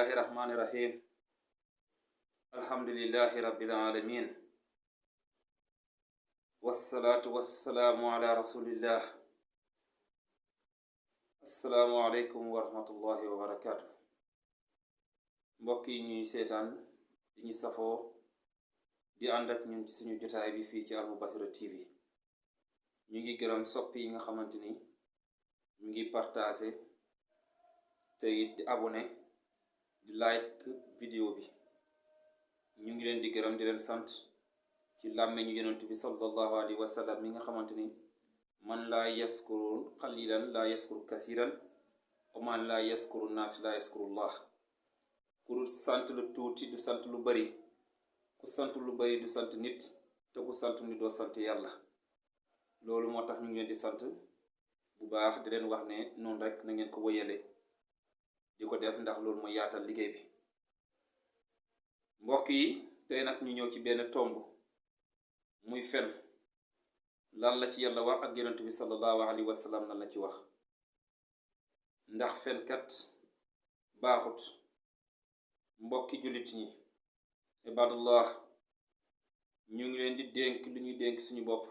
الله الرحمن الرحيم. الحمد لله رب العالمين، والصلاة والسلام على رسول الله. السلام عليكم ورحمة الله وبركاته. mbokk yi ñuy seetaan di ñu safoo di ànd ak ñun ci suñu jotaay bi fii ci Al Mubasira TV. ñu ngi gërëm soppi yi nga xamante ni ñu ngi partagé te it di abonné di like vidéo bi. ñu ngi leen di gërëm di leen sant ci làmmeñu yonent bi sallallahu alayhi wa sallam mi nga xamante ni man laa yaskuru qalilan laa yaskuru kasiran wa man laa yaskuru naas laa yaskurullah. ku dul sant lu tuuti du sant lu bari, ku sant lu bari du sant nit, te ku sant nit doo sant yàlla. loolu moo tax ñu ngi leen di sant bu baax di leen wax ne noonu rek na ngeen ko wëyale di ko def, ndax loolu mooy yaatal liggéey bi. mbokk yi, tey nag ñu ñëw ci benn tomb muy fen. lan la ci yàlla wax ak yonent bi sallallahu alayhi wa sallam lan la ci wax, ndax fenkat baaxut. mbokki jullit ñi, ibadullah, ñu ngi leen di dénk lu ñuy dénk suñu bopp,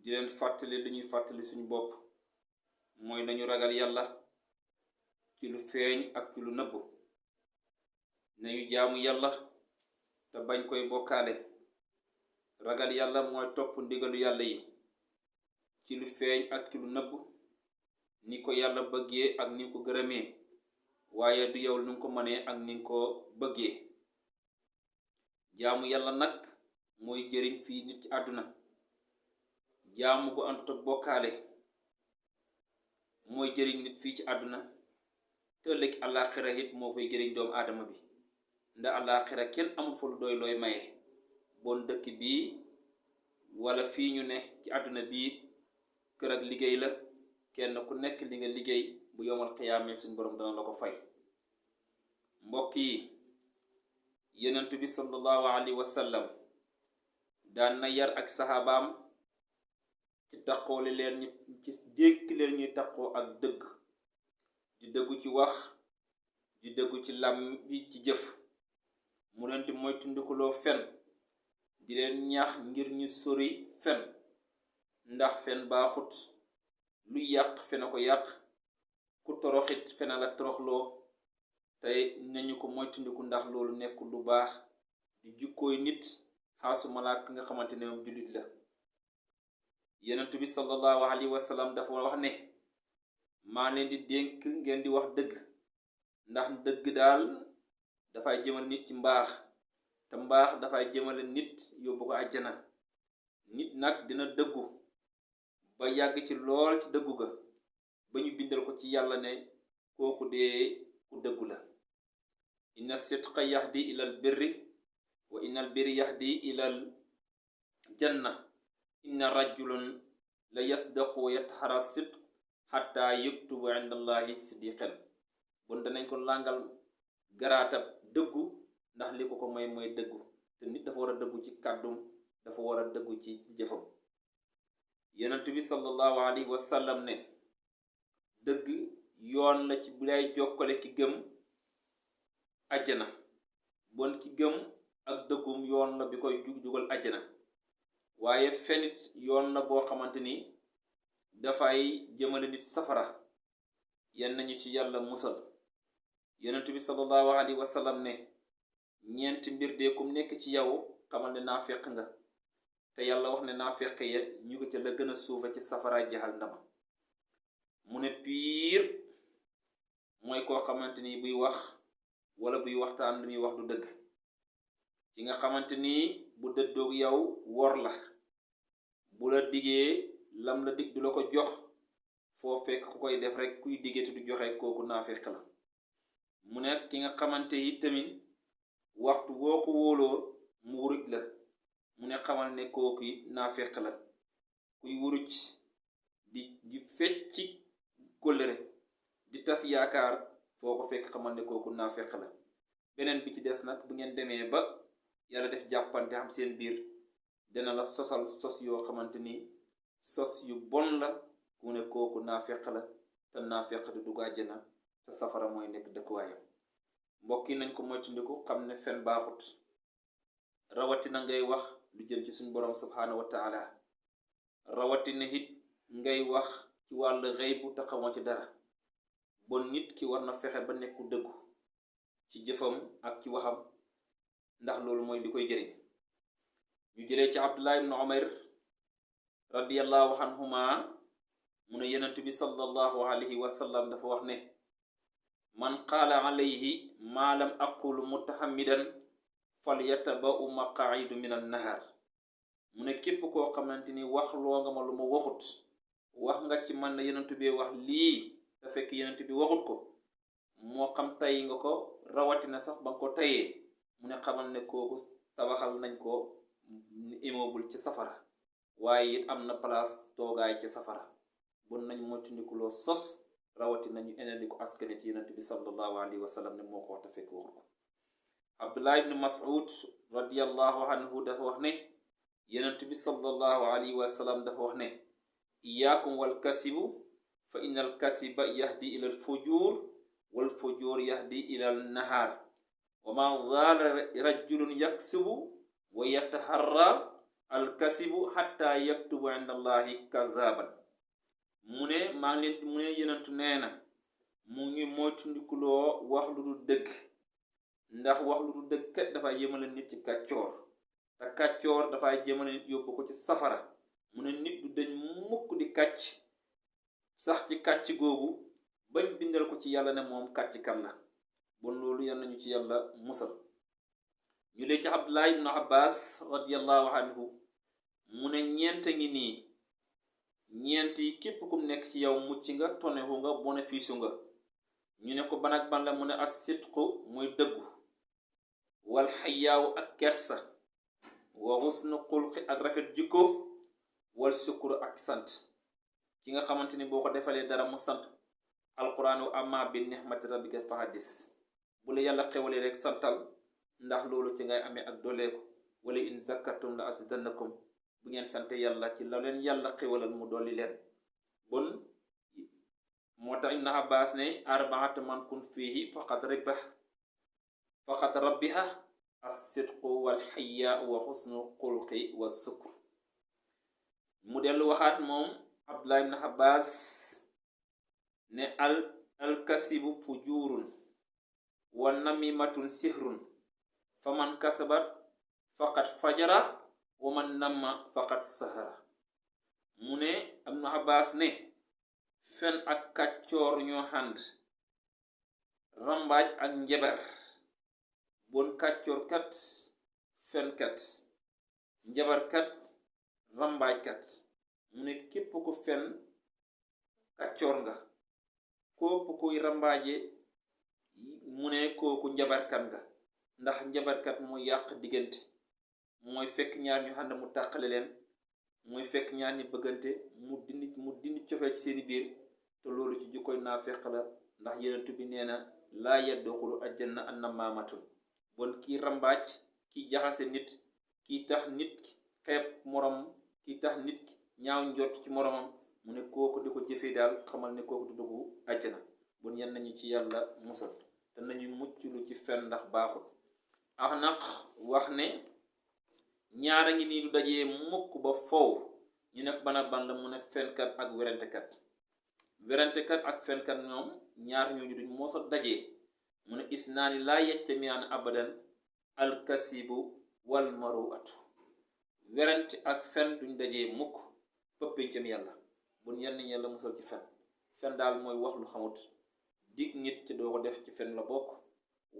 di leen fàttali lu ñuy fàttali suñu bopp, mooy nañu ragal yàlla ci lu feeñ ak ci lu nëbb. nañu jaamu yàlla te bañ koy bokkaale. ragal yàlla mooy topp ndigalu yàlla yi ci lu feeñ ak ci lu nëbb, ni ko yàlla bëggee ak ni ko gërëmee, waaye du yow nu ko mënee ak ni ko bëggee. jaamu yàlla nag mooy jëriñ fii nit ci àdduna. jaamu gu àndut ak bokkaale mooy jëriñ nit fii ci àdduna, te ëllëg àllaaxira it moo fay jëriñ doomu aadama bi. ndax àllaaxira kenn amul fa lu doy looy maye. bon dëkk bii wala fii ñu ne ci àdduna bii kër ak liggéey la, kenn ku nekk li nga liggéey bu yomal xiyaamee suñ borom dana la ko fay. mbokk yi, yonent bi sallallahu alayhi wa sallam daan na yar ak saxaabaam ci taqooli leen ñu ci dénk leen ñuy taqoo ak dëgg, di dëggu ci wax, di dëggu ci làmm bi ci jëf. mu leen di moytundikuloo fen, di leen ñaax ngir ñu sori fen, ndax fen baaxut. lu yàq fena ko yàq, ku toroxit fena la toroxloo. tey nañu ko moytundiku, ndax loolu nekkul lu baax di jukkooy nit, xaasuma laa ki nga xamante ne moom jullit la. yonent bi sallallahu alayhi wa sallam dafa wax ne maa leen di dénk ngeen di wax dëgg, ndax dëgg daal dafay jëmal nit ci mbaax, te mbaax dafay jëmale nit yóbbu ko àjjana. nit nag dina dëggu ba yàgg ci lool ci dëggu ga, ba ñu bindal ko ci yàlla ne kooku dee ku dëggu la. inna sidqa yahdi ilal birri wa innal birri yahdi ilal janna. inna rajulun la yasdaqu wa yataxara sidq xatta yuktubu inda allahi siddiqan. bon danañ ko làngal garaatab dëggu, ndax li ko ko mooy dëggu. te nit dafa war a dëggu ci kàddum, dafa war a dëggu ci jëfam. yonent bi sallallahu alayhi wa sallam ne dëgg yoon la ci bu lay jokkale ki gëm àjjana. bon ki gëm ak dëggum yoon la bi koy dugal àjjana. waaye fenit yoon la boo xamante ni dafay jëmale nit safara. yenn nañu ci yàlla musal. yonent bi sallallahu alayhi wa sallam ne ñeenti mbir de kum nekk ci yow xamal ne naafeq nga. te yàlla wax ne naafeq ya ñu ko ca la gën a suufa ci safara jahannama. mu ne piir mooy koo xamante ni buy wax wala buy waxtaan lu muy wax du dëgg. ci nga xamante ni bu dëddoog yow wor la, bu la digee lam la dig du la ko jox. foo fekk ku koy def rek kuy digee te du joxe, kooku naafeq la. mu ne ki nga xamante yi tamit waxtu boo ko wóoloo mu wuruj la, mu ne xamal ne kooku it naafeq la. kuy wuruj di fecci kóllëre, di tas yaakaar, foo ko fekk xamal ne kooku naafeq la. beneen bi ci des nag, bu ngeen demee ba yàlla def jàppante am seen biir, dana la sosal sos yoo xamante ni sos yu bon la. ku ne kooku naafeq la, te naafeq du dugg àjjana, te safara mooy nekk dëkkuwaayam. mbokk yi nañ ko moytandiku xam ne fen baaxut rawatina ngay wax lu jëm ci suñu borom subhaanahu wa taala rawatina it ngay wax ci wàllu xëybu te xamoo ci dara bon nit ki war na fexe ba nekku dëggu ci jëfam ak ci waxam ndax loolu mooy li koy jëriñ ñu jëlee ci Abdullah ibn Umar radiyallahu anhuma mu ne yenentu bi sallallahu alayhi wa sallam dafa wax ne man qaala alayhi ma lam aqulu mutahamidan falyataba'u maqa'idu min an-nahar mu ne képp koo xamante ni wax loo nga ma lu ma waxut wax nga ci man na yenentu bi wax lii te fekk yenentu bi waxut ko moo xam tay nga ko rawatina sax ba nga ko tayee mu ne xamal ne kooku tabaxal nañ ko immeuble ci safara waaye it am na place toogaay ci safara bon nañ moytandikuloo sos rawati nañu eneen di ko askane ci yenent bi sallallahu alayhi wa sallam ne moo ko wax te fekk waxu ko Abdullah ibn Mas'ud radiyallahu anhu dafa wax ne yenent bi sallallahu alayhi wa sallam dafa wax ne iyaakum wal kasibu fa inna al kasiba yahdi ila al fujur wal fujur yahdi ila al nahar wa ma zaala rajulun yaksubu wa yataharra al kasibu hatta yaktubu inda allahi kazaban mu ne maa ngi leen mu ne yenentu nee na mu ngi moytandikuloo wax lu dul dëgg ndax wax lu dul dëgg kat dafay yëmale nit ci kàccoor te kàccoor dafay jëmale nit yóbbu ko ci safara mu ne nit du dañ mukk di kàcc sax ci kàcc googu bañ bindal ko ci yàlla ne moom kàcc kan la bon loolu yal nañu ci yàlla musal ñu lee ci Abdullah ibn Abbas radiyallahu anhu mu ne ñeent ngi nii ñeent yi képp kum nekk ci yow mucc nga tonewu nga bénéfice nga ñu ne ko ban ak ban la mu ne as-sidqu muy dëggu wal xayaawu ak kersa wa husnu xulqi ak rafet jikko wal sukuru ak sant ki nga xamante ni boo ko defalee dara mu sant alquraan wa amma bi nihmati rabbika fa hadis bu la yàlla xewalee rek santal ndax loolu ci ngay amee ak dooleeku wala in zakartum la azidannakum bu ngeen sante yàlla ci la leen yàlla xewalal mu dolli leen bon moo tax Ibn Abbas ne arbaatu man kun fiihi faqat rabbiha as-sidqu wal xayaa wa xusnu xulqi wa sukr mu dellu waxaat moom Abdullah ibn Abbas ne al kasibu fujurun wa namimatun sihrun fa man kasabat faqat fajara wa man namma faqat sahara mu ne Ibn Abbas ne fen ak kàccoor ñoo xànd rambaaj ak njabar bon kàccoor kat fen kat njabar kat rambaaj kat mu ne képp ku fen kàccoor nga képp kuy rambaaje mu ne kooku njabarkat nga ndax njabarkat mooy yàq diggante mooy fekk ñaar ñu ànd mu tàqale leen mooy fekk ñaar ñi bëggante mu dindi cofee ci seeni biir te loolu ci jukkoy naafeq la ndax yenentu bi nee na laa yadxulu aljanna annamaamatun bon kii rambaaj kii jaxase nit kii tax nit xeeb morom kii tax nit ñaaw njott ci moromam mu ne kooku di ko jëfee daal xamal ne kooku du duggu àjjana bon yan nañu ci yàlla musal te nañu mucc lu ci fen ndax baaxul ax naq wax ne ñaara ngi nii du dajee mukk ba fow ñu nekk bana ban la mu ne fenkat ak werentekat ak fenkat ñoom ñaar ñooñu duñ moosa dajee mu ne isnaani laa yajtami'aani abadan alkasibu wal maru'atu werante ak fen duñ dajee mukk pëppincam yàlla bun yenn yàlla musal ci fen daal mooy wax lu xamut dig nit ci doo ko def ci fen la bokk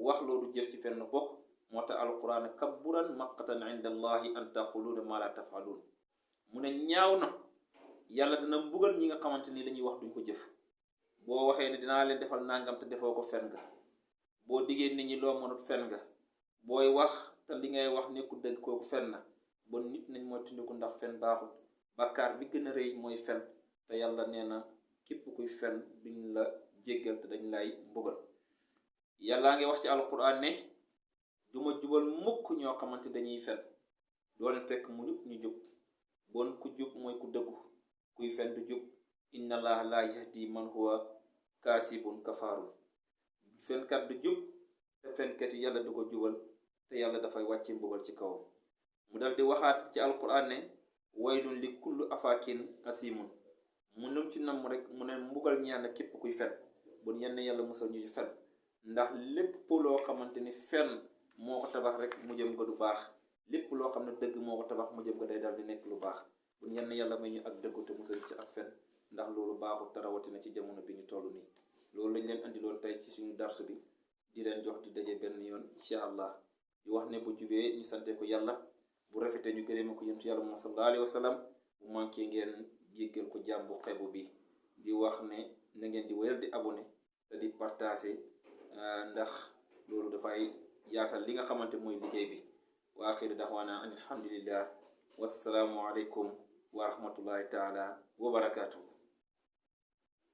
wax loolu jëf ci fen la bokk moo tax alquran kabburan maqatan inda allahi an taquluuna ma la taf'aluun mu ne ñaaw na yàlla dina mbugal ñi nga xamante ni lañuy wax duñ ko jëf boo waxee ne dinaa leen defal nangam te defoo ko fen nga boo diggee nit ñi loo mënut fen nga booy wax te li ngay wax nekkul dëgg kooku fen na bon nit nañ mooy tundiku ndax fen baaxul bàkkaar bi gën a rëy mooy fen te yàlla nee na képp kuy fen duñ la jéggal te dañ lay mbugal yàllaa ngi wax ci alquran ne duma jubal mukk ñoo xamante dañuy fen doo leen fekk mu ñu jub bon ku jub mooy ku dëggu kuy fen du jub inna allaha la yahdi man huwa kaasibun kafaarun fenkat du jub te fenkat yi yàlla du ko jubal te yàlla dafay wàcce mbugal ci kawam. mu dal di waxaat ci alquran ne waylun li kullu afakin asimun mu num ci namm rek mu ne mbugal ñaan na képp kuy fen. bon yenn yàlla musal ñuy fen ndax lépp loo xamante ni fen moo ko tabax rek mu jëm nga du baax, lépp loo xam ne dëgg moo ko tabax mu jëm nga day dal di nekk lu baax. bon yenn yàlla may ñu ak dëggu te musal ci ak fen ndax loolu baaxul te rawatina ci jamono bi ñu toll nii. loolu lañ leen andiloon tey ci suñu darsu bi, di leen jox di daje benn yoon incha allah. di wax ne bu jubee ñu sante ko yàlla, bu rafetee ñu gërëme ko yonentu yàlla Muhammad sallallahu alayhi wa sallam, bu manqué ngeen jéggal ko jàmm bu xeebu bi. di wax ne na ngeen di wéyal di abonné te di partager ndax loolu dafay yaatal li nga xamante mooy liggéey bi. wa axiru daxwaana an alhamdulillah wassalaamu aleykum wa rahmatullahi taala wa barakaatuhu.